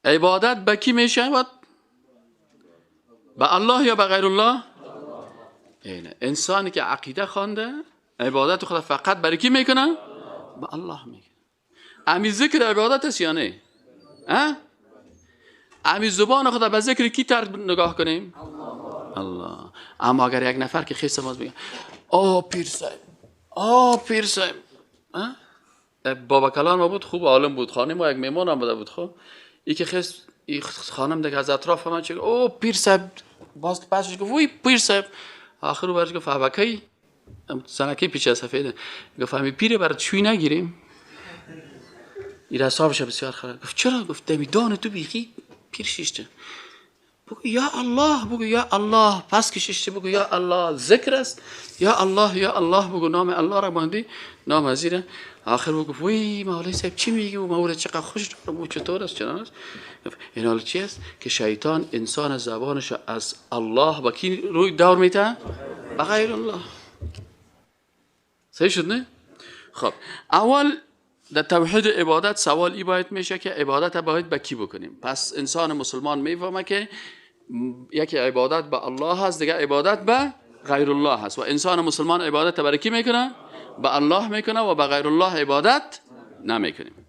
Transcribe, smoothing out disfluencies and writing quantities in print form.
عبادت به کی میشه؟ به الله یا به غیر الله؟ اینه انسانی که عقیده خوانده عبادت خود فقط برای کی میکنه؟ به الله میکنه. امی ذکر عبادت است یا نه؟ امی زبان خود به ذکر کی تر نگاه کنیم؟ الله. اما اگر یک نفر که خیلی باز بگه آه پیر صاحب، آه پیر صاحب، بابا کلان ما بود، خوب عالم بود، خانم ما یک میمان هم بوده بود. خب ای که خیلی خانم دیگه از اطراف من چه او پیر صاحب، باز که پسش گفت وای پیر صاحب، آخر برش گفت ابکی زنکی پیچه سفیده، گفت همی پیره برات شوی نگیریم، این حسابش بسیار خراب. گفت چرا؟ گفت دمیدان تو بیخی پیر شیشته. بگو یا الله، بگو یا الله، پس کشیشته بگو یا الله، ذکر است، یا الله یا الله، بگو نام الله را باندی نام ازیره. آخر بگو وی مولوی صاحب چی میگی؟ و مولوی چقدر خوش دارم و چطور است چنان است. این حال چی است که شیطان انسان زبانش از الله با کی روی دور میته؟ به غیر الله. صحیح شد نه؟ خب اول در توحید عبادت سوال ای باید میشه که عبادت باید به کی بکنیم. پس انسان مسلمان میفهمه که یکی عبادت به الله هست، دیگه عبادت به غیر الله هست. و انسان مسلمان عبادت برای کی میکنه؟ به الله میکنه و به غیر الله عبادت نمیکنیم.